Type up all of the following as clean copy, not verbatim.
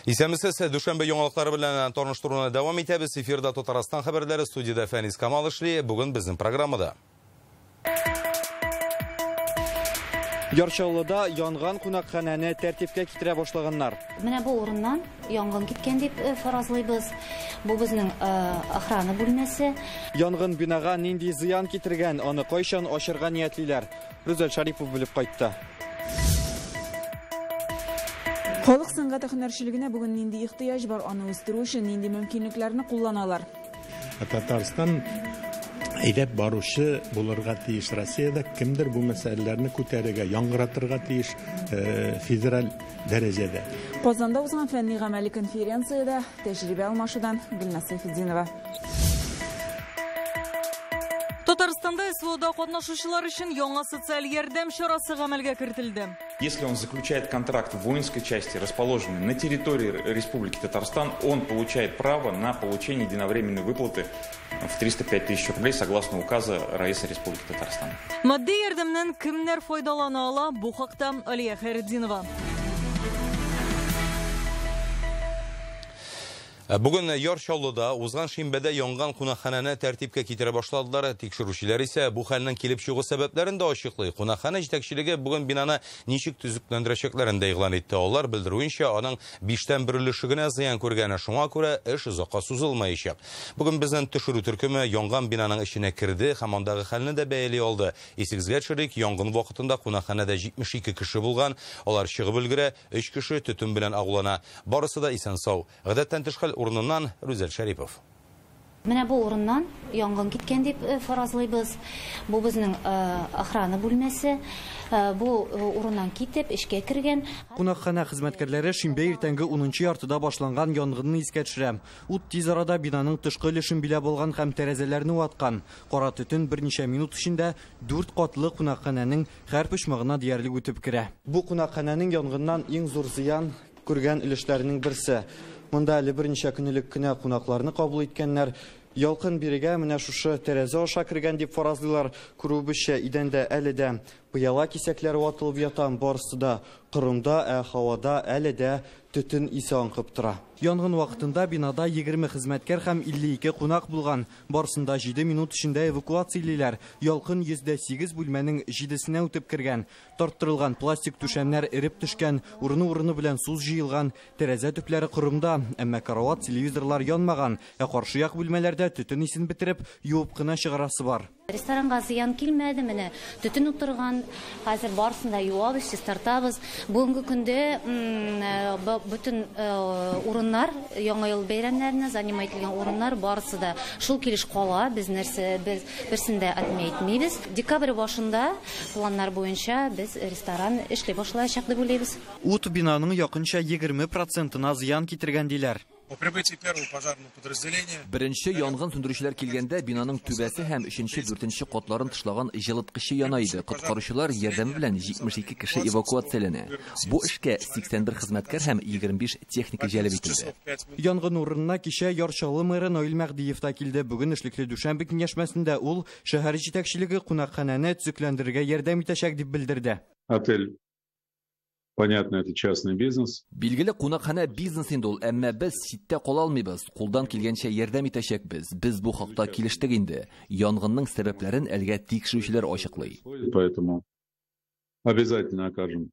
Исәнмесез, дүшәмбе яңалыклары белән таныштыруны дәвам итәбез. Эфирда Татарстан хәбәрләре, студияда Фәнис Камал эшли. Бүген безнең программада. Яр Чаллыда янган кунакханәне тәртипкә китерә башлаганнар. Менә бу урыннан янгын киткән дип фаразлыйбыз. Бу безнең охрана бүлмәсе. Янгын бинага нинди зыян китергән, аны кайчан ачырга ниятлиләр? Рүзәл Шарипов белеп кайтты. Халык сәнгате һөнәрчелегенә бүген нинди ихтыяҗ бар, аны үстерү өчен нинди мөмкинлекләрне кулланалар? Татарстан әйдәп баручы булырга тиеш. Россиядә кемдер бу мәсьәләләрне күтәрергә, яңгыратырга тиеш федераль дәрәҗәдә. Казанда узган фәнни гамәли конференциядә тәҗрибә алмашудан Гөлназ Сәйфетдинова. Татарстанда СВОда катнашучылар өчен яңа социаль ярдәм чарасы гамәлгә кертелде. Если он заключает контракт в воинской части, расположенной на территории Республики Татарстан, он получает право на получение единовременной выплаты в 305 тысяч рублей согласно указа Раиса Республики Татарстан. Матди ярдәмнән кемнәр файдалана ала? Бу хакта Алия Хәйретдинова. Бүген Яр Чаллыда узган шимбәдә янган кунакханәне тәртипкә китерә башладылар. Тикшерүчеләр исә бу хәлнең килеп чыгу сәбәпләрен дә ачыклый. Кунакханә җитәкчелеге бүген бинаны ничек төзекләндерәчәкләрен дә игълан итте. Алар белдерүенчә, аның 1/5 өлеше генә зыян күргән, шуңа күрә эш озакка сузылмаячак. Бүген безнең төшерү төркеме янган бинаның эченә керде һәм андагы хәлне дә бәяли алды. Исегезгә төшерик, янгын вакытында кунакханәдә 72 кеше булган. Алар чыгып өлгерә, 3 кеше төтен белән агулана. Барысы да исән-сау. Гадәттән тыш хәл урыныннан Рүзәл Шарипов. Менә бу урыннан янгын киткән дип фаразлыйбыз. Бу безнең охрана бүлмәсе. Бу урыннан китеп эшкә кергән. Кунакханә хезмәткәрләре шимбә иртәнге 10:30 башланган янгынны искә төшерә. Ут тиз арада бинаның тышкы өлешен биләп алган һәм тәрәзәләрне ваткан. Кара төтен берничә минут эчендә 4 катлы кунакханәнең һәр почмагына диярлек үтеп керә. Бу кунакханәнең янгыннан иң зур зыян күргән өлешләренең берсе. Монда әле берничә көн элек кенә кунакларны кабул иткәннәр. Ялкын бирегә менә шушы тәрәзә аша кергән дип фаразлыйлар. Күрүебезчә, идәндә әле дә пыяла кисәкләре ватылып ята, барысы да корымда, ә һавада әле дә төтен исе аңкып тора. Янгын вакытында бинада 20 хезмәткәр һәм 52 кунак булган. Барысын да 7 минут эчендә эвакуациялиләр. Ялкын 8% бүлмәнең 7-сенә үтеп кергән. Тарттырылган пластик түшәмнәр эреп төшкән, урыны-урыны белән су җыелган, тәрәзә төпләре корымда, әмма карават, телевизорлар янмаган. Ә каршы як бүлмәләрдә төтен исен бетереп, юып кына чыгарасы бар. Ресторанга зыян килмәде, менә төтен утырган, хәзер барысын да юабыз, чистартабыз. Бүгенге көндә бөтен урыннар, яңа ел бәйрәмнәренә занимать ителгән урыннар барысы да шул килеш кала, без нәрсә, без берсен дә отметмибез. Декабрь башында планнар буенча без ресторан эшли башлаячак дип уйлыйбыз. Ут бинаның якынча 20%-на зыян китергән диләр. По прибытии первого пожарного подразделения. Беренче янгын сүндерүчеләр килгәндә бинаның түбәсе һәм 3-4 катларын тышлаган җылыткычы яна иде. Коткаручылар ярдәме белән 72 кеше эвакуацияләнә. Бу эшкә 81 хезмәткәр һәм 25 техника җәлеп ителде. Янгын урынына кичә Яр Чаллы мэры Наил Мәһдиев та килде. Бүген эшлекле дүшәмбе киңәшмәсендә ул шәһәр җитәкчелеге кунакханәне төзекләндерергә ярдәм итәчәк дип белдерде. Отель, понятно, это частный бизнес. Билгеле, кунакханә бизнес инде ул, әмма без читтә кала алмыйбыз. Кулдан килгәнчә ярдәм итәчәкбез. Без бу хакта килештек инде. Янгынның сәбәпләрен әлгә тикшерүчеләр ачыклый. Поэтому обязательно окажем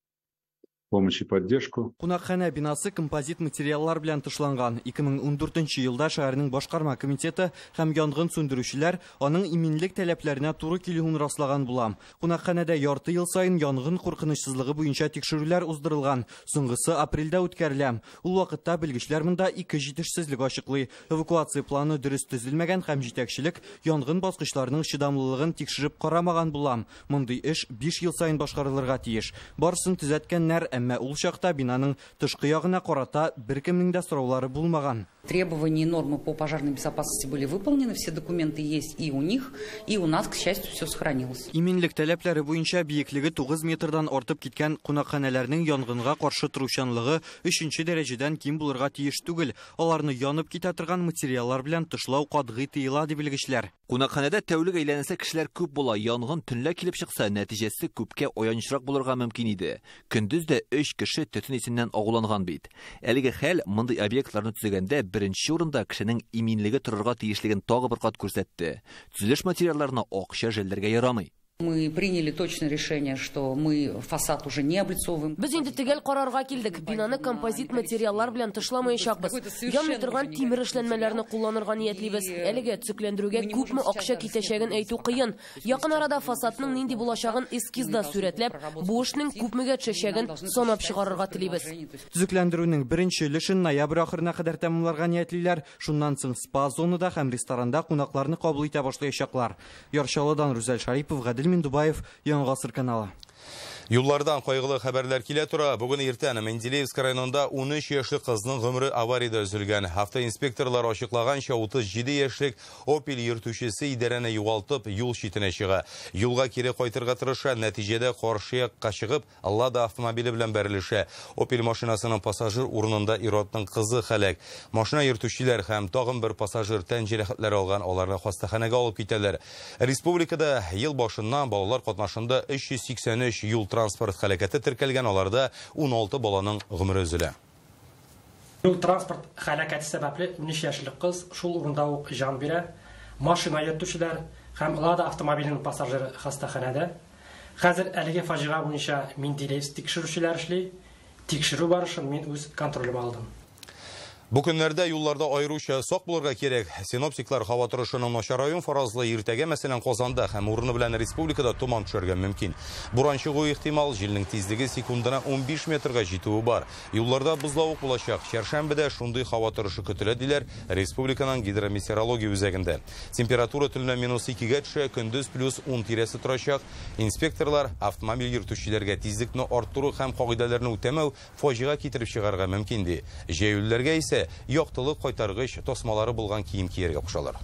помощь и поддержку. Кунакханә бинасы композит материаллар белән тышланган. 2014 елда шәһәрнең башкарма комитеты һәм янгын сүндерүчеләр аның иминлек таләпләренә туры килүен раслаган була. Кунакханәдә ярты ел саен янгын куркынычсызлыгы буенча тикшерүләр уздырылган. Соңгысы апрельдә үткәрелә. Ул вакытта белгечләр монда 2 җитешсезлек ачыклый. Эвакуация планы дөрес төзелмәгән һәм җитәкчелек янгын баскычларының чыдамлылыгын тикшереп карамаган була. Мондый эш 5 ел саен башкарылырга тиеш. Барысын төзәткәннәр, әмма ул чакта бинаның тышкы ягына карата беркемнең дә сораулары булмаган. Требования и нормы по пожарной безопасности были выполнены, все документы есть и у них, и у нас, к счастью, все сохранилось. Иминлек таләпләре буенча биеклеге 9 метрдан артып киткән кунакханәләрнең янгынга каршы торучанлыгы 3 дәрәҗәдән ким булырга тиеш түгел. Аларны янып китә торган материаллар белән тышлау катгый тыела, ди белгечләр. Кунакханәдә тәүлек әйләнәсе кешеләр күп була. Янгын төнлә килеп чыкса, нәтиҗәсе күпкә аянычрак булырга мөмкин иде. Көндез дә 3 кеше төтен исеннән агуланган бит. Әлеге хәл мондый объектларны төзегәндә беренче урында кешенең иминлеге торырга тиешлеген тагы бер кат күрсәтте. Төзелеш материалларына акча жәлләргә ярамый. Мы приняли точное решение, что мы фасад уже не облицовываем. Без инде төгәл карарга килдек. Бинаны композит материаллар белән тышламаячакбыз. Янмый торган тимер эшләнмәләрне кулланырга ниятлибез. Әлегә төзекләндерүгә күпме акча китәчәген әйтү кыен. Якын арада фасадның нинди булачагын эскизда сурәтләп, бу эшнең күпмегә төшәчәген санап чыгарырга телибез. Төзекләндерүнең беренче өлешен ноябрь ахырына кадәр тәмамларга ниятлиләр. Шуннан соң спа-зонада һәм ресторанда кунакларны кабул итә башлаячаклар. Яр Чаллыдан Рүзәл Шарипов, Гадел Миндубаев, Яңа Гасыр каналы. Юллардан кайгылы хәбәрләр килә тора. Бүген иртән Менделеевск районында 13 яшьлек кызның гомере авариядә өзелгән. Автоинспекторлар ачыклаганча, 37 яшьлек Opel йөртүчесе идарәне югалтып, юл читенә чыга. Юлга кире кайтырга тырыша, нәтиҗәдә каршы якка чыгып, Лада автомобиле белән бәрелешә. Opel машинасының пассажир урынында ир-атның кызы һәлак. Машина йөртүчеләр һәм тагын бер пассажир тән җәрәхәтләре алган, аларны хастаханәгә алып китәләр. Республикада ел башыннан балалар катнашында 383 юл транспорт һәлакәте теркәлгән, аларда 16 баланың гомере өзелә. Юл транспорт һәлакәте сәбәпле 13 яшьлек кыз шул урында ук җан бирә. Машина йөртүчеләр һәм Лада автомобиленең пассажиры хастаханәдә. Хәзер әлеге фаҗига буенча Менделеевск тикшерүчеләр эшли. Тикшерү барышын мин үз контролемә алдым. Бу көннәрдә юлларда аеруча сак булырга кирәк. Синоптиклар һава торышының начараюын фаразлый. Иртәгә, мәсәлән, Казанда һәм урыны белән республикада томан төшәргә мөмкин. Буран чыгу ихтимал, җилнең тизлеге секундына 15 метрга җитүе бар. Юлларда бозлавык булачак. Чәршәмбедә шундый һава торышы көтелә, диләр республиканың гидрометеорология үзәгендә. Температура төнлә -2-гә төшә, көндез +10 тирәсе торачак. Инспекторлар автомобиль йөртүчеләргә тизлекне арттыру һәм кагыйдәләрне үтәмәү фаҗига китереп чыгарга мөмкин, ди. Җәяүлеләргә исә яктылык кайтаргыч тасмалары булган кием кияргә кушалар.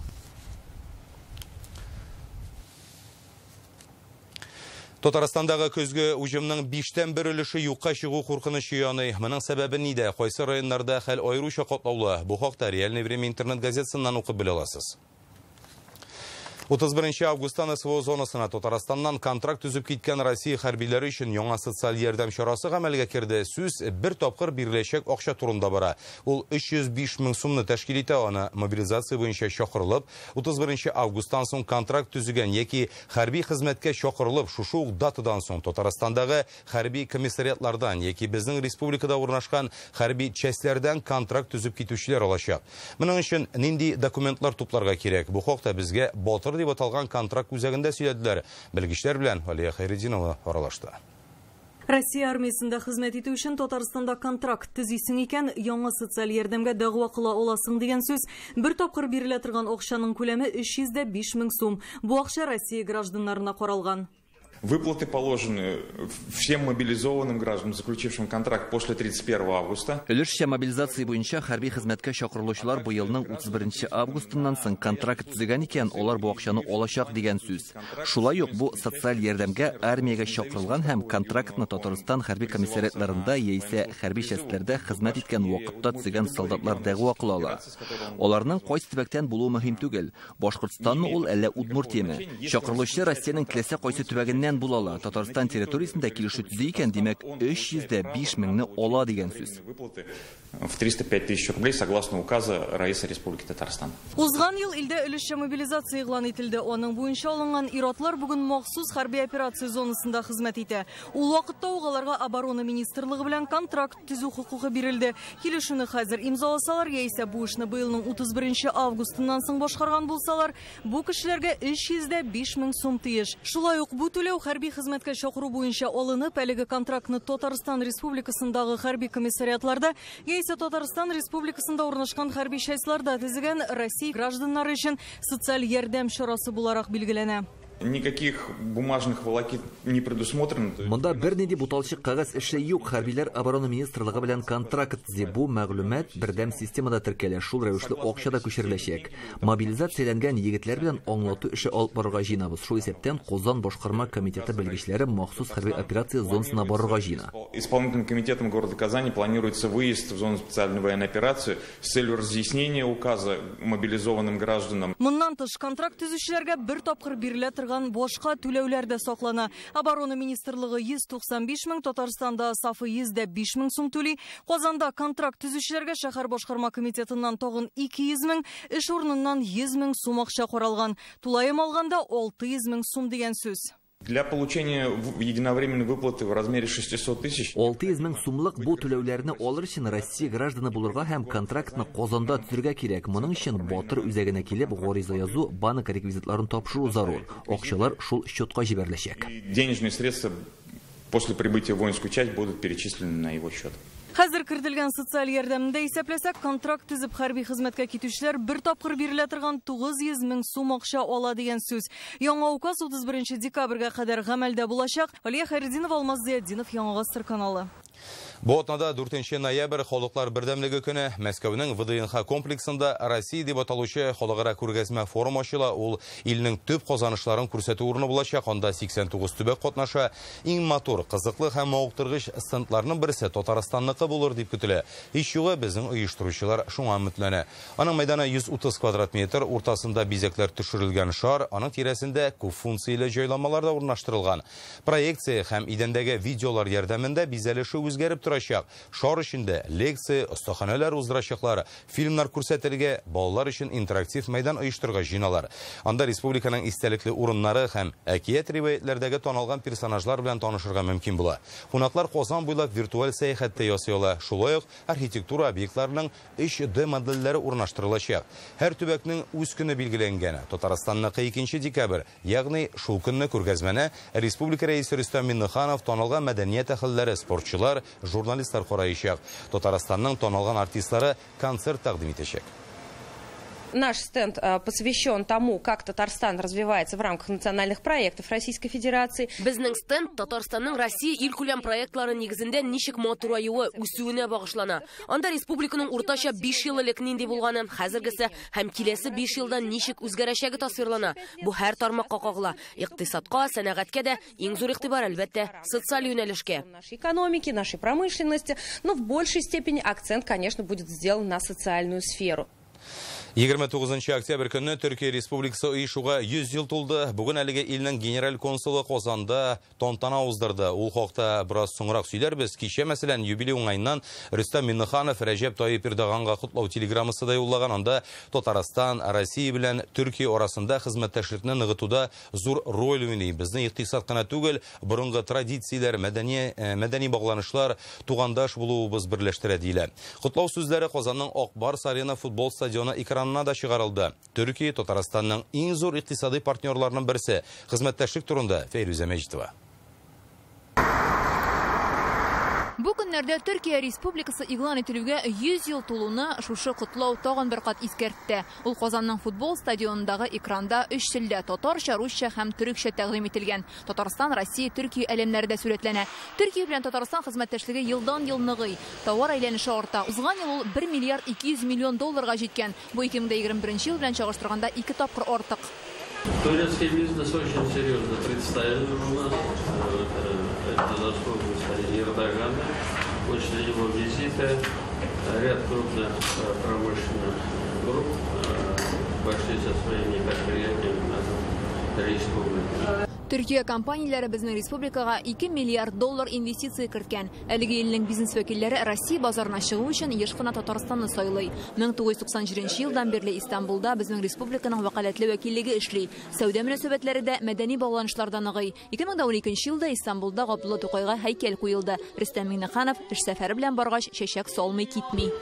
Татарстандагы көзге уҗымның 1/5 өлеше юкка чыгу куркынычы яный. Моның сәбәбе нидә? Кайсы районнарда хәл аеруча катлаулы? Бу хакта Реальное время интернет газетасыннан укып белә аласыз. 31 августтан СВО зонасына Татарстаннан контракт төзеп киткән Россия хәрбиләре өчен яңа социаль ярдәм чарасы гамәлгә керде. Сүз бер тапкыр биреләчәк акча турында бара. Ул 305 мең сумны тәшкил итә. Аны мобилизация буенча чакырылып, 31 августтан соң контракт төзегән яки хәрби хезмәткә чакырылып, шушы ук датадан соң Татарстандагы хәрби комиссариатлардан яки безнең республикада урнашкан хәрби частьләрдән контракт төзеп китүчеләр алачак. Моның өчен нинди документлар тупларга кирәк? Бу хакта безгә Батыр дип аталган контракт үзәгендә сөйләделәр. Белгечләр белән Алия Хәйретдинова аралашты. Россия армиясендә хезмәт итү өчен Татарстанда контракт төзисең икән, яңа социаль ярдәмгә дәгъва кыла аласың дигән сүз. Бер тапкыр бирелә торган акчаның күләме 305 мең сум. Бу акча Россия гражданнарына каралган. Выплаты положены всем мобилизованным гражданам, заключившим контракт после 31 августа. Өлешчә мобилизация буенча хәрби хезмәткә чакырылучылар бу елның 31 августыннан соң контракт төзегән икән, алар бу акчаны алачак дигән сүз. Шулай ук бу социаль ярдәмгә армиягә чакырылган һәм контрактны Татарстан хәрби комиссариатларында яисә хәрби частьләрдә хезмәт иткән вакытта төзегән солдатлар дәгъва кыла ала. Аларның кайсы төбәктән булуы мөһим түгел. Башкортстанмы ул, әллә Удмуртияме? Чакырылучы Россиянең теләсә кайсы төбәгеннән була. Татарстан территориясендә килешү төзи икән, димәк, 305 меңне ала дигән сүз. В 305 тысяч рублей согласно указа Раиса Республики Татарстан. Узган ел илдә өлешчә мобилизация игълан ителде. Аның буенча алынган ир-атлар бүген махсус хәрби операция зонасында хезмәт итә. Ул вакытта ук аларга оборона министрлыгы белән контракт төзү хокукы бирелде. Килешүне хәзер имзаласалар яисә бу эшне быелның 31 августыннан соң башкарган булсалар, бу кешеләргә 305 мең сум тиеш. Шулай ук бу түләү хәрби хезмәткә чакыру буенча алынып, әлеге контрактны Татарстан Республикасындагы хәрби комиссариатларда яисә Татарстан Республикасында урнашкан хәрби частьларда төзегән Россия гражданнары өчен социаль ярдәм чарасы буларак билгеләнә. Никаких бумажных волокит не предусмотрено. Монда бернинди буталчык кәгазь эше юк. Хәрбиләр оборона министрлыгы белән контракт төзи. Бу мәгълүмат бердәм системада теркәлә, шул рәвешле акча да күчереләчәк. Мобилизацияләнгән егетләр белән аңлату эше алып барырга җыенабыз. Шул исәптән Казан башкарма комитеты белгечләре махсус хәрби операция зонасына барырга җыена. Исполнительным комитетом города Казани планируется выезд в зону специальной военной операции с целью разъяснения указа мобилизованным гражданам. Моннан тыш контракт төзүчеләргә бер тапкыр бирелә торган башка түләүләр дә саклана. Оборона министрлыгы 195 мең, Татарстанда сафы 105 мең сум түли. Казанда контракт төзүчеләргә шәһәр башкарма комитетыннан тагын 200 мең, эш урыныннан 100 мең сум акча каралган. Тулаем алганда 600 мең сум дигән сүз. Для получения единовременной выплаты в размере 600 тысяч. 600 мең сумлык бу түләүләрне алыр өчен Россия гражданы булырга һәм контрактны Казанда төзергә кирәк. Моның өчен Батыр үзәгенә килеп гариза язу, банк реквизитларын тапшыру зарур. Акчалар шул счетка җибәреләчәк. Денежные средства после прибытия в воинскую часть будут перечислены на его счет. Хәзер кертелгән социаль ярдәмне дә исәпләсәк, контракт төзеп хәрби хезмәткә китүчеләр бер тапкыр бирелә торган 900 мең сум акча ала дигән сүз. Яңа указ 31 декабрьгә кадәр гамәлдә булачак. Алия Хәйретдинова, Алмаз Зиятдинов, Яңа Гасыр каналы. Бу атнада 4 ноябрь Халыклар бердәмлеге көне. Мәскәүнең ВДНХ комплексында Россия дип аталучы халыкара күргәзмә форум ачыла. Ул илнең төп казанышларын күрсәтү урыны булачак. Анда 89 төбәк катнаша. Иң матур, кызыклы һәм мавыктыргыч стендларның берсе Татарстанныкы булыр дип көтелә. Һич югы безнең оештыручылар шуңа өметләнә. Аның мәйданы 130 квадрат метр, уртасында бизәкләр төшерелгән шар, аның тирәсендә күп функцияле җайланмалар да урнаштырылган. Проекция һәм идәндәге видеолар ярдәмендә бизәлеше үзгәреп торачак. Шар эчендә лекция, остаханәләр уздырачаклар, фильмнар күрсәтергә, балалар өчен интерактив мәйдан оештырырга җыеналар. Анда республиканың истәлекле урыннары һәм әкият риваятләрдәге танылган персонажлар белән танышырга мөмкин була. Кунаклар Казан буйлап виртуаль сәяхәт тә ясый ала. Шулай ук архитектура объектларының 3D модельләре урнаштырылачак. Һәр төбәкнең үз көне билгеләнгән. Татарстанныкы 2 декабрь, ягъни шул көнне күргәзмәне республика рәисе Рөстәм Миңнеханов, танылган мәдәният әһелләре, спортчылар, журналистлар караячак. Татарстанның танылган артистлары концерт тәкъдим итәчәк. Наш стенд посвящен тому, как Татарстан развивается в рамках национальных проектов Российской Федерации. Безнең стенд Татарстанның Россия илкүләм проектлары нигезендә ничек матураюы, үсүенә багышлана. Анда республиканың уртача 5 ел элек нинди булганы, хәзергесе һәм киләсе 5 елда ничек үзгәрәчәге тасвирлана. Бу һәр тармакка кагыла. Икътисадка, сәнәгатькә дә иң зур игътибар, әлбәттә, социаль юнәлешкә. Нашей экономике, нашей промышленности, но в большей степени акцент, конечно, будет сделан на социальную сферу. 29 октябрь көнне Төркия Республикасы оешуга 100 ел тулды. Бүген әлеге илнең генераль консулы Казанда тантана уздырды. Ул хакта бераз соңрак сөйләрбез. Кичә, мәсәлән, юбилей уңаеннан Рөстәм Миңнеханов Рәҗәп Тайип Эрдоганга котлау телеграммасы да юллаган. Анда Татарстан, Россия белән Төркия арасында хезмәттәшлекне ныгытуда зур роль уйный. Безнең икътисад кына түгел, борынгы традицияләр, мәдәни багланышлар, тугандаш булуыбыз берләштерә диелә. Котлау сүзләре Казанның Ак Барс Арена футбол стадионы экранына да чыгарылды. Төркия Татарстанның иң зур икътисади партнерларының берсе. Хезмәттәшлек турында Фәйрүзә Мәҗитова. Бу көннәрдә Төркия Республикасы игълан ителүгә 100 ел тулуны шушы котлау тагын бер кат искәртте. Ул Казанның футбол стадионындагы экранда 3 телдә татарча, русча һәм төрекчә тәкъдим ителгән. Татарстан, Россия, Төркия әләмнәре дә сурәтләнә. Төркия белән Татарстан хезмәттәшлеге елдан-ел ныгый. Товар әйләнеше арта. Узган ел ул 1 миллиард 200 миллион долларга җиткән. Бу 2021 ел белән чагыштырганда 2 тапкыр артык. Турецкий бизнес очень серьезно представлен у нас. Это заслуга господина Эрдогана. После его визита ряд крупных промышленных групп пошли со своими предприятиями на республику. Төркия компанияләре безнең республикага 2 миллиард доллар инвестиция керткән. Әлеге илнең бизнес вәкилләре Россия базарына чыгу өчен еш кына Татарстанны сайлый. 1997 елдан бирле Истанбулда безнең республиканың вәкаләтле вәкиллеге эшли. Сәүдә мөнәсәбәтләре дә, мәдәни багланышлар да ныгый. 2012 елда Истанбулда Габдулла Тукайга һәйкәл куелды. Рөстәм Миңнеханов эш сәфәре белән баргач чәчәк салмый китми.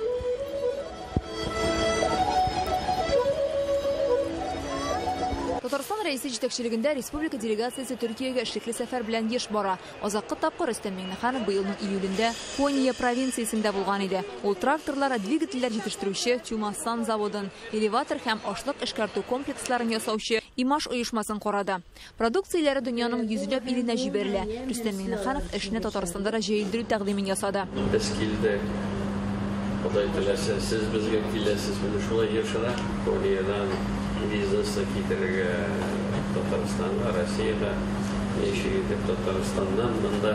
Татарстан Рәисе җитәкчелегендә республика делегациясе Төркиягә эшлекле сәфәр белән еш бара. Азаккы тапкыр Рөстәм Миңнеханов быелның июлендә Конья провинциясендә булган иде. Ул тракторлар, двигательләр җитештерүче Тюмасан заводын, элеватор һәм ашлык эшкәртү комплексларын ясаучы Имаш оешмасын карады. Продукцияләре дөньяның йөзләп иленә җибәрелә. Рөстәм Миңнеханов эшне Татарстанда да җәелдерү тәкъдимен ясады. Без килдек. Ходай теләсә, сез безгә киләсез. Менә шулай ешрак Коньядан бизнесны китерергә Татарстанга, Россиягә, ничек итеп Татарстаннан монда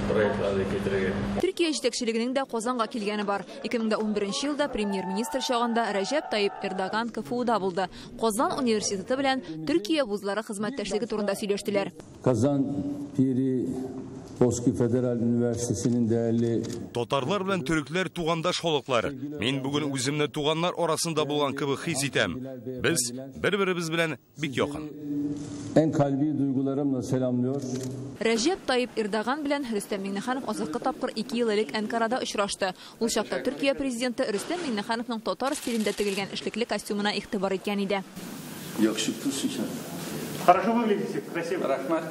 проектларны китерергә. Төркия җитәкчелегенең дә Казанга килгәне бар. 2011 елда премьер-министр чагында Рәҗәп Тайип Эрдоган КФУда булды. Казан университеты белән Төркия вузлары хезмәттәшлеге турында сөйләштеләр. Казан Пири Боски Федераль Üniversitesi'nin değerli Татарлар белән төрекләр тугандаш халыклар. Мин бүген үземне туганнар арасында булган кебек хис итәм. Без бер-беребез белән бик якын. En kalbi duygularımla selamlıyor. Рәҗәп Тайип Эрдоган белән Рөстәм Миңнеханов азаккы тапкыр 2 ел элек Анкарада очрашты. Ул чакта Төркия президенты Рөстәм Миңнехановның татар стилендә тегелгән эшлекле костюмына игътибар иткән иде. Yakışıklısın sen. Хорошо выглядите, красиво. Рәхмәт.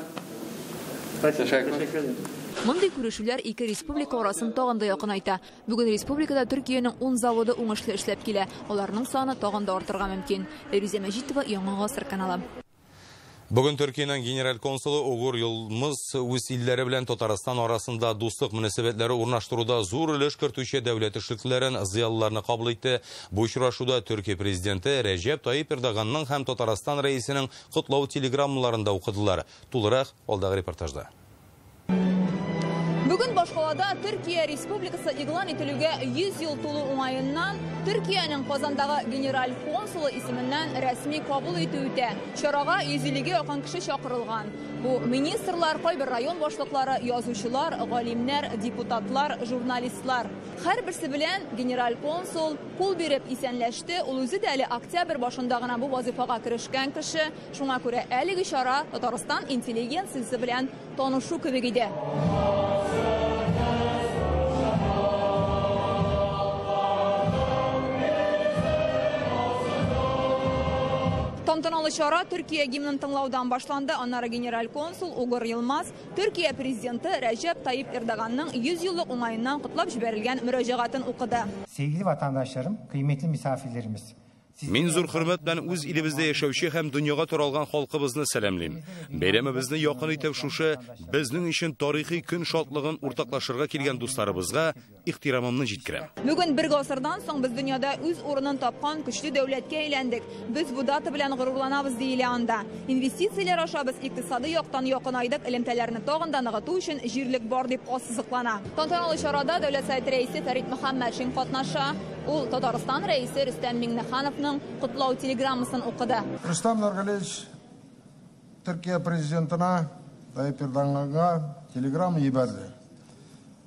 Мондый күрешүләр ике республика арасын тагын да якынайта. Бүген республикада Төркиянең 10 заводы уңышлы эшләп килә. Аларның саны тагын да артырга мөмкин. Фәйрүзә Мәҗитова, Яңа Гасыр каналы. Бүген Төркиянең генераль консулы Угур Йылмыз үз илләре белән Татарстан арасында дуслык мөнәсәбәтләре урнаштыруда зур өлеш кертүче дәүләт эшлеклеләрен, зыялыларны кабул итте. Бу очрашуда Төркия президенты Рәҗәп Тайип Эрдоганның һәм Татарстан рәисенең котлау телеграммаларын да укыдылар. Тулырак алдагы репортажда. Бүген башкалада Төркия Республикасы игълан ителүгә 100 ел тулу уңаеннан Төркиянең Казандагы генераль консулы исеменнән рәсми кабул итү үтә. Чарага 150-гә якын кеше чакырылган. Бу министрлар, кайбер район башлыклары, язучылар, галимнәр, депутатлар, журналистлар. Һәрберсе белән генераль консул кул биреп исәнләште. Ул үзе дә әле октябрь башында гына бу вазифага керешкән кеше. Шуңа күрә әлеге чара Татарстан интеллигенциясе белән танышу кебек иде. Тантаналы чара Төркия гимнын тыңлаудан башланды. Аннары генераль консул Угур Йылмаз Төркия президенты Рәҗәп Тайип Эрдоганның 100 еллык уңаеннан котлап җибәрелгән мөрәҗәгатен укыды. Sevgili vatandaşlarım, kıymetli misafirlerimiz. Мин зур хөрмәт белән үз илебездә яшәүче һәм дөньяга таралган халкыбызны сәламлим. Бәйрәмебезне якын итеп шушы безнең өчен тарихи көн шатлыгын уртаклашырга килгән дусларыбызга ихтирамымны җиткерәм. Бүген бер гасырдан соң без дөньяда үз урынын тапкан көчле дәүләткә әйләндек. Без бу дата белән горурланабыз, диелә анда. Инвестицияләр аша без икътисади яктан якынайдык, элемтәләрне тагын да ныгыту өчен җирлек бар дип ассызыклана. Тантаналы чарада Дәүләт Советы рәисе Фәрит Мөхәммәтшин катнаша. Ул Татарстан рәисе Рөстәм Миңнехановның котлау телеграммасын укыды. Рөстәм Нургалиевич Төркия президентына Тайип Эрдоганга телеграмма җибәрде.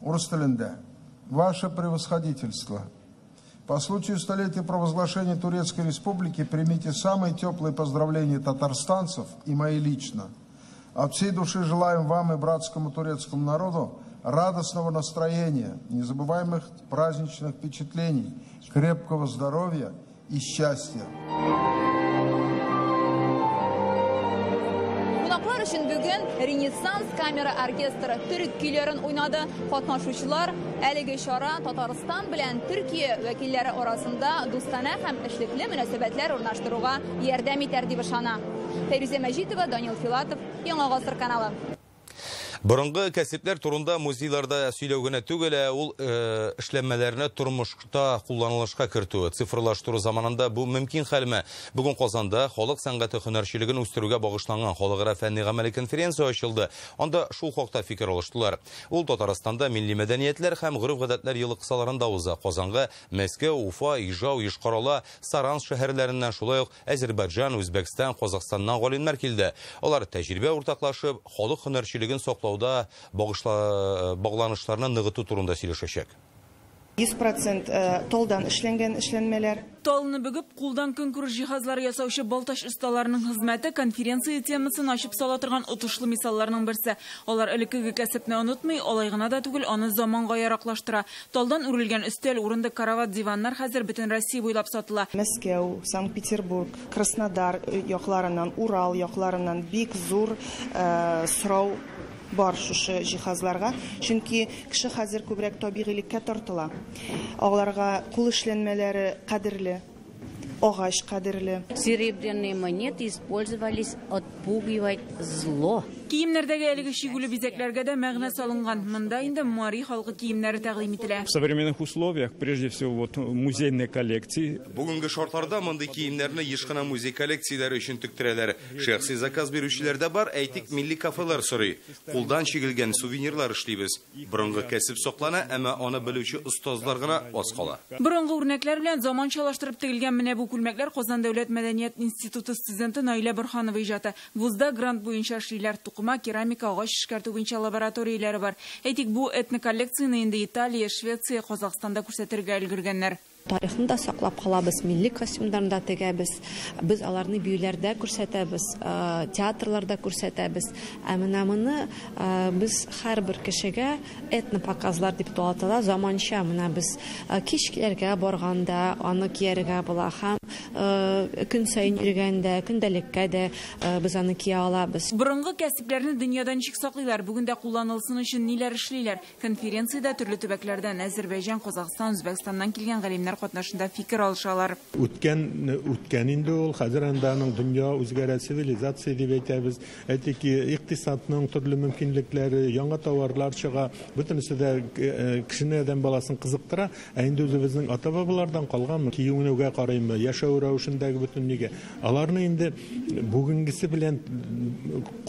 Урыс телендә. Ваше превосходительство, по случаю столетия провозглашения Турецкой Республики примите самые теплые поздравления татарстанцев и мои лично. От всей души желаем вам и братскому турецкому народу радостного настроения, незабываемых праздничных впечатлений, крепкого здоровья и счастья. Кунаклар өчен бүген Ренессанс камера оркестры төрек көйләрен уйнады. Катнашучылар әлеге чара Татарстан белән Төркия вәкилләре арасында дустанә һәм эшлекле мөнәсәбәтләр урнаштыруга ярдәм итәр дип ышана. Фәйрүзә Мәҗитова, Данил Филатов, Яңа Гасыр каналы. Борынгы кәсепләр турында музейларда сөйләү генә түгел, ә ул эшләнмәләрне тормышта кулланылышка кертү, цифрлаштыру заманында бу мөмкин хәлме? Бүген Казанда халык сәнгате һөнәрчелеген үстерүгә багышланган халыкара фәнни-гамәли конференция ачылды. Анда шул хакта фикер алыштылар. Ул Татарстанда милли мәдәниятләр һәм гореф-гадәтләр елы кысаларында уза. Казанга Мәскәү, Уфа, Ижау, Йошкар-Ола, Саранск шәһәрләреннән, шулай ук Азербайҗан, Үзбәкстан, Казахстаннан галимнәр килде. Алар тәҗрибә уртаклашып, халык һөнәрчелеген саклауда багланышларны ныгыту турында сөйләшәчәк. 100% талдан эшләнгән эшләнмәләр. Талны бөгеп, кулдан көнкүреш җиһазлары ясаучы Балтач осталарының хезмәте конференция темасын ачып сала торган отышлы мисалларның берсе. Алар элеккеге кәсепне онытмый, алай гына да түгел, аны заманга яраклаштыра. Талдан үрелгән өстәл, урындык, карават, диваннар хәзер бөтен Россия буйлап сатыла. Мәскәү, Санкт-Петербург, Краснодар якларыннан, Урал якларыннан бик зур сорау бар шушы җиһазларга, чөнки кеше хәзер күбрәк табигыйлеккә тартыла. Аларга кул эшләнмәләре кадерле, агач кадерле. Серебряные монеты использовались отпугивать зло. Киемнәрдәге әлеге чигүле бизәкләргә дә мәгънә салынган. Монда инде мари халкы киемнәре тәкъдим ителә. В современных условиях, прежде всего, вот музейные коллекции. Бүгенге шартларда мондый киемнәрне еш кына музей коллекцияләре өчен тектерәләр. Шәхси заказ бирүчеләр дә бар, әйтик, милли кафелар сорый. Кулдан чигелгән сувенирлар эшлибез. Борынгы кәсеп саклана, әмма аны белүче остазлар гына аз кала. Борынгы үрнәкләр белән заманчалаштырып тегелгән менә бу күлмәкләр Казан дәүләт мәдәният институты студенты Наилә Борһанова иҗаты. Вузда грант буенча эшлиләр. Тукыма, керамика, агач эшкәртү буенча лабораторияләре бар. Әйтик, бу этноколлекцияне инде Италия, Швеция, Казахстанда күрсәтергә өлгергәннәр. Тарихны да саклап калабыз, милли костюмнарны да тегәбез, без аларны биюләрдә күрсәтәбез, театрларда күрсәтәбез. Ә менә моны без һәрбер кешегә этнопоказлар дип атала, заманча менә без кичкеләргә барганда аны кияргә була һәм көн саен йөргәндә, көндәлеккә дә без аны кия алабыз. Борынгы кәсепләрне дөньяда ничек саклыйлар, бүген дә кулланылсын өчен ниләр эшлиләр? Конференциядә төрле төбәкләрдән, Азәрбайҗан, Казахстан, Үзбәкстаннан килгән галимнәр катнашында фикер алышалар. Үткән инде ул, хәзер анда аның дөнья үзгәрә, цивилизация дип әйтәбез. Әйтик, икътисадның төрле мөмкинлекләре, яңа товарлар чыга, бөтенесе дә кешене, адәм баласын кызыктыра. Ә инде үзебезнең ата-бабалардан калган киенүгә карыймы, яшәү рәвешендәге бөтен нигә. Аларны инде бүгенгесе белән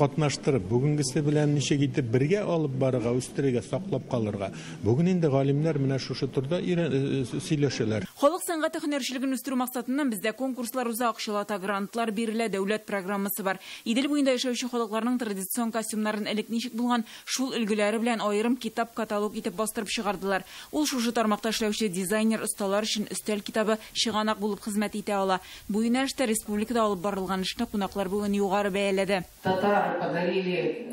катнаштырып, бүгенгесе белән ничек итеп бергә алып барырга, үстерергә, саклап калырга. Бүген инде галимнәр менә шушы турда сөйләшәләр. Халык сәнгате һөнәрчелеген үстерү максатыннан бездә конкурслар уза, акчалата грантлар бирелә, дәүләт программасы бар. Идел буенда яшәүче халыкларның традицион костюмнарын элек ничек булган, шул өлгеләре белән аерым китап каталог итеп бастырып чыгардылар. Ул шушы тармакта эшләүче дизайнер осталар өчен өстәл китабы чыганак булып хезмәт итә ала. Бу юнәлештә республикада алып барылган эшне кунаклар бүген югары бәяләде. Татары подарили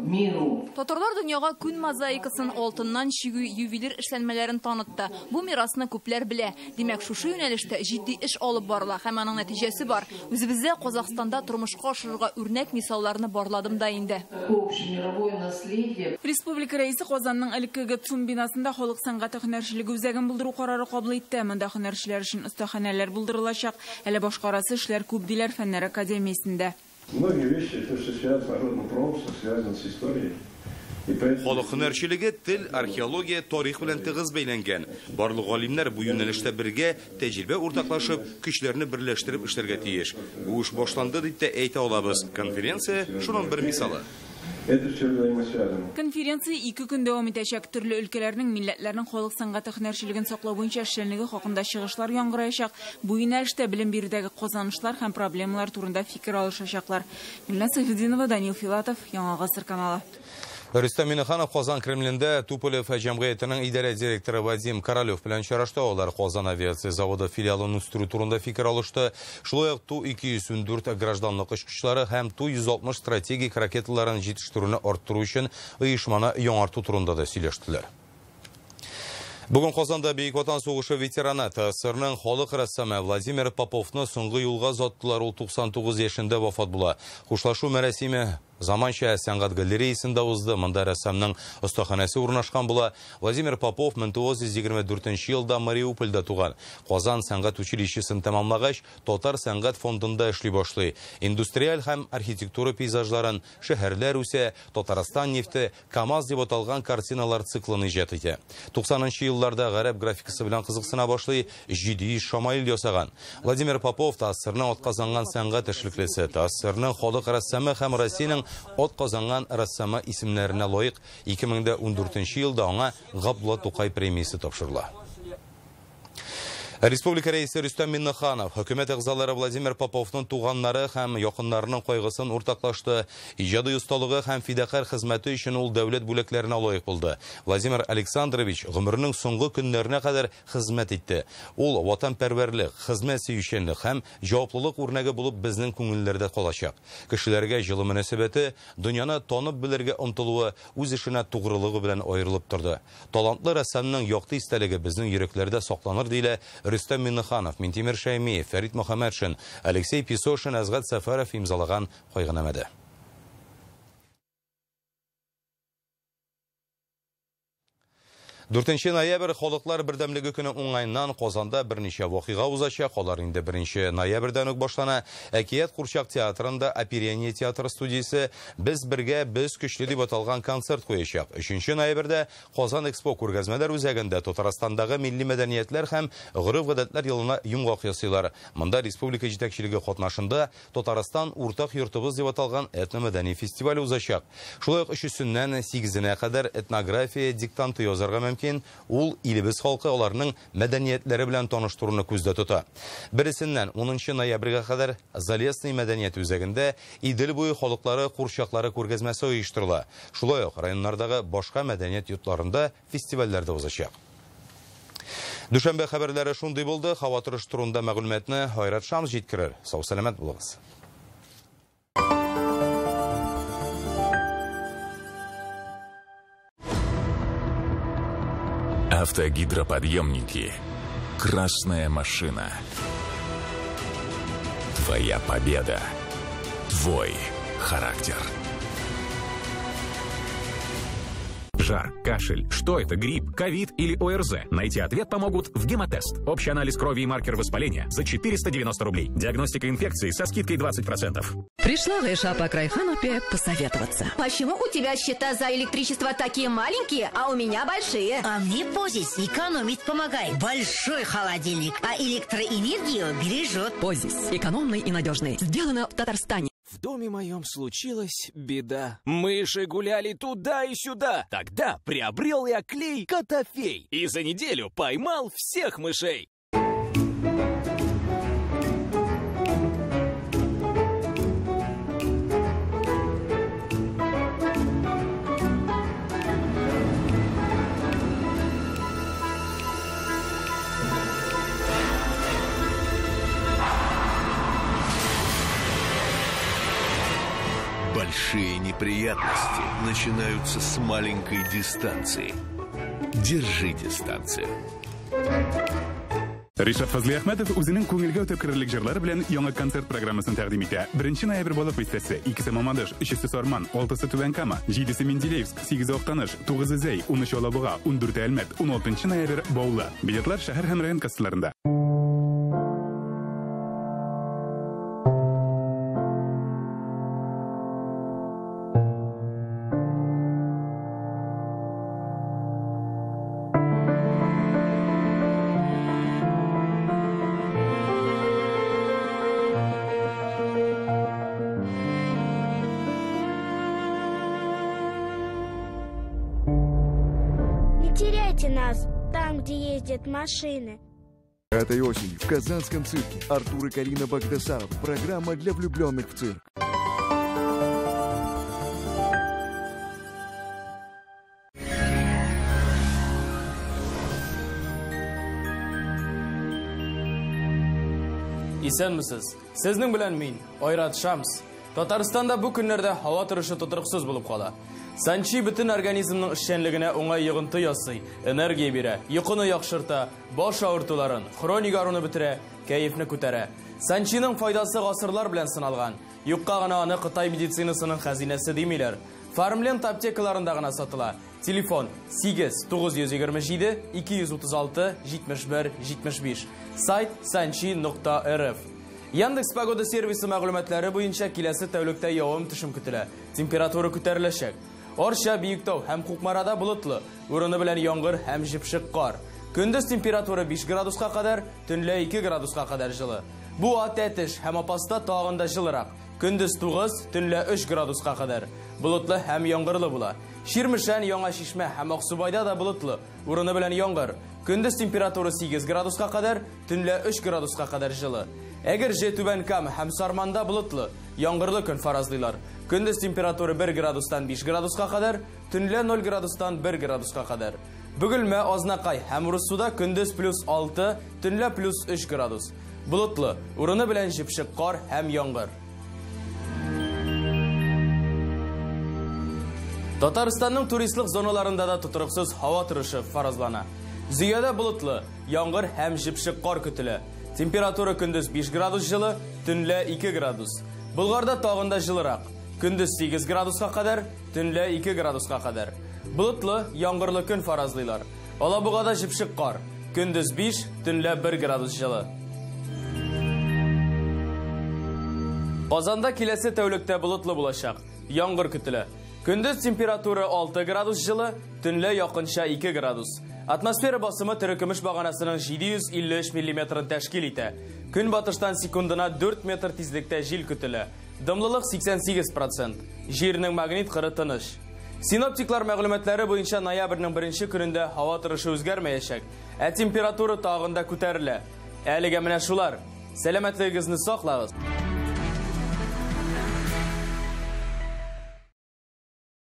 миру. Татарлар дөньяга күн мозаикасын, алтыннан чигү, ювелир эшләнмәләрен танытты. Бу мирасны күпләр белә. Димәк, шушы юнәлештә җитди эш алып барыла һәм аның нәтиҗәсе бар. Үзебездә Казахстанда тормышка ашырырга үрнәк мисалларны барладым да инде. Республика рәисе Казанның элеккеге ЦУМ бинасында халык сәнгате һөнәрчелеге үзәген булдыру карары кабул итте. Монда һөнәрчеләр өчен остаханәләр булдырылачак. Әле башкарасы эшләр күп диләр Фәннәр академиясендә. Многие вещи, то, что связано с народным промыслом, связано с историей. Халык һөнәрчелеге тел, археология, тарих белән тыгыз бәйләнгән. Барлык галимнәр бу юнәлештә бергә тәҗрибә уртаклашып, көчләрне берләштереп эшләргә тиеш. Бу эш башланды дип тә әйтә алабыз. Конференция шуның бер мисалы. Это все взаимосвязано. Конференция 2 көн дәвам итәчәк. Төрле өлкәләрнең, милләтләрнең халык сәнгате һөнәрчелеген саклау буенча эшчәнлеге хакында чыгышлар яңгыраячак. Бу юнәлештә белем бирүдәге казанышлар һәм проблемалар турында фикер алышачаклар. Гөлназ Сәйфетдинова, Данил Филатов, Яңа Гасыр каналы. Рөстәм Миңнеханов Казан Кремлендә Туполев җәмгыятенең идарә директоры Вадим Королев белән очрашты. Алар Казан авиация заводы филиалын үстерү турында фикер алышты. Шулай ук Ту-214 гражданлык очкычлары һәм Ту-160 стратегик ракеталарын җитештерүне арттыру өчен оешманы яңарту турында да сөйләштеләр. Бүген Казанда Бөек Ватан сугышы ветераны, ТССРның халык рәссамы Владимир Поповны соңгы юлга озаттылар. Ул 99 яшендә вафат була. Хушлашу мәрасиме заманча сәнгать галереясында узды. Монда рәссамның остаханәсе урнашкан була. Владимир Попов 1924 елда Мариупольдә туган. Казан сәнгать училищесын тәмамлагач, Татар сәнгать фондында эшли башлый. Индустриаль һәм архитектура пейзажларын, шәһәрләр үсә, Татарстан нефте, КАМАЗ дип аталган картиналар циклын иҗат итә. 90 елларда гарәп графикасы белән кызыксына башлый, 700 шамаил ясаган. Владимир Попов ТАССРның атказанган сәнгать эшлеклесе, ТАССРның халык рәссамы һәм Россиянең атказанган рәссамы исемнәренә лаек. 2014 елда аңа Габдулла Тукай премиясе тапшырыла. Республика рәисе Рөстәм Миннеханов хөкүмәт әгъзалары Владимир Поповның туганнары һәм якыннарының кайгысын уртаклашты. Иҗади осталыгы һәм фидакарь хезмәте өчен ул дәүләт бүләкләренә лаек булды. Владимир Александрович гомеренең соңгы көннәренә кадәр хезмәт итте. Ул ватанпәрвәрлек, хезмәт сөючәнлек һәм җаваплылык үрнәге булып безнең күңелләрдә калачак. Кешеләргә җылы мөнәсәбәте, дөньяны танып белергә омтылуы, үз эшенә тугрылыгы белән аерылып торды. Талантлы рәссамның якты истәлеге безнең йөрәкләрдә сакланыр, диелә Рөстәм Миннеханов, Минтимер Шәймиев, Фәрит Мөхәммәтшин, Алексей Песошин, Әсгать Сәфәров имзалаган кайгынамәдә. 4 ноябрь халыклар бердәмлеге көне уңаеннан Казанда берничә вакыйга узачак. Алар инде 1 ноябрьдән үк башлана. Әкият курчак театрында Оперение театры студиясе «Без бергә, без көчле» дип аталган концерт куячак. 3 ноябрьдә Казан Экспо күргәзмәләр үзәгендә Татарстандагы милли мәдәниятләр һәм гореф-гадәтләр елына йомгак ясыйлар. Монда республика җитәкчелеге катнашында Татарстан уртак йортыбыз дип аталган этномәдәни фестиваль узачак. Шулай ук 3-сеннән 8-енә кадәр этнография диктанты язарга мөмкин. Ул илебез халкы аларның мәдәниятләре белән таныштыруны күздә тота. 1-сеннән 10 ноябрьгә кадәр Залесный мәдәният үзәгендә Идел буе халыклары курчаклары күргәзмәсе оештырыла. Шулай ук районнардагы башка мәдәният йортларында фестивальләр дә узачак. Дүшәмбе хәбәрләре шундый булды. Һава торышы турында мәгълүматны Айрат Шамс җиткерер. Сау сәламәт булыгыз. Автогидроподъемники. Красная машина. Твоя победа. Твой характер. Жар, кашель. Что это? Грипп, ковид или ОРЗ? Найти ответ помогут в Гемотест. Общий анализ крови и маркер воспаления за 490 рублей. Диагностика инфекции со скидкой 20%. Пришла Гайша по Крайханупе посоветоваться. Почему у тебя счета за электричество такие маленькие, а у меня большие? А мне Позис экономить помогает. Большой холодильник, а электроэнергию бережет. Позис. Экономный и надежный. Сделано в Татарстане. В доме моем случилась беда. Мыши гуляли туда и сюда. Тогда приобрел я клей Котофей. И за неделю поймал всех мышей. Большие неприятности начинаются с маленькой дистанции. Держи дистанцию. Ришат Фазлиәхмәтов үзенең күңелгә үтеп керерлек җырлары белән яңа концерт программасын тәкъдим итә. 1 ноябрь Балык бистәсе, 2-се Мамадыш, 3-се Сарман, 6-сы Түбән Кама, 7-се Менделеевск, 8-е Актаныш, 9-ы Зәй, 13-е Алабуга, 14-е Әлмәт, 16 ноябрь Баулы. Билетлар шәһәр һәм район кассаларында. Нас там, где ездят машины. Этой осенью в Казанском цирке Артур и Карина Багдасаров. Программа для влюбленных в цирк. Исәнмесез. Сезнең белән мин, Айрат Шамс. Татарстанда бу көннәрдә һава торышы тотрыксыз булып кала. Санчи бөтен организмның эшчәнлегенә уңай йогынты ясый, энергия бирә, йокыны яхшырта, баш авыртуларын, хроник аруны бетерә, кәефне күтәрә. Санчиның файдасы гасырлар белән сыналган. Юкка гына аны Кытай медицинасының хәзинәсе димиләр. Фармленд аптекаларында гына сатыла. Телефон 8 927 236 71 75. Сайт sanchi.rf. Яндекс погода сервисы мәгълүматлары буенча киләсе тәүлектә явым төшем көтелә. Температура күтәреләчәк. Орча, Биектау һәм Кукмарада болытлы, урыны белән яңгыр һәм җепшек кар. Көндез температура 5 градуска кадәр, төнлә 2 градуска кадәр җылы. Буа, Тәтеш һәм Апаста тагын да җылырак. Көндез 9, төнлә 3 градуска кадәр. Болытлы һәм яңгырлы була. Чирмешән, Яңа Чишмә һәм Аксубайда да болытлы, урыны белән яңгыр. Көндез температура 8 градуска кадәр, төнлә 3 градуска кадәр җылы. Әгерҗе, Түбән Кама һәм Сарманда болытлы, яңгырлы көн фаразлыйлар. Көндез температура 1 градустан 5 градуска кадәр, төнлә 0 градустан 1 градуска кадәр. Бөгелмә, Азнакай һәм Урыссуда көндез плюс 6, төнлә плюс 3 градус. Болытлы, урыны белән җепшек кар һәм яңгыр. Татарстанның туристлык зоналарында да тотрыксыз һава торышы фаразлана. Зөядә болытлы, яңгыр һәм җепшек кар көтелә. Температура көндез 5 градус җылы, төнлә 2 градус. Болгарда тагын да җылырак. Көндез 8 градуска кадәр, төнлә 2 градуска кадәр. Болытлы, яңгырлы көн фаразлыйлар. Алабугада җепшек кар. Көндез 5, төнлә 1 градус җылы. Казанда киләсе тәүлектә болытлы булачак. Яңгыр көтелә. Көндез температура 6 градус җылы, төнлә якынча 2 градус. Атмосфера басымы терекөмеш баганасының 753 миллиметрын тәшкил итә. Көнбатыштан секундына 4 метр тизлектә җил көтелә. Дымлылык 88%. Җирнең магнит кыры тыныч. Синоптиклар мәгълүматлары буенча ноябрьнең беренче көнендә һава торышы үзгәрмәячәк, ә температура тагын да күтәрелә. Әлегә менә шулар. Сәламәтлегегезне саклагыз.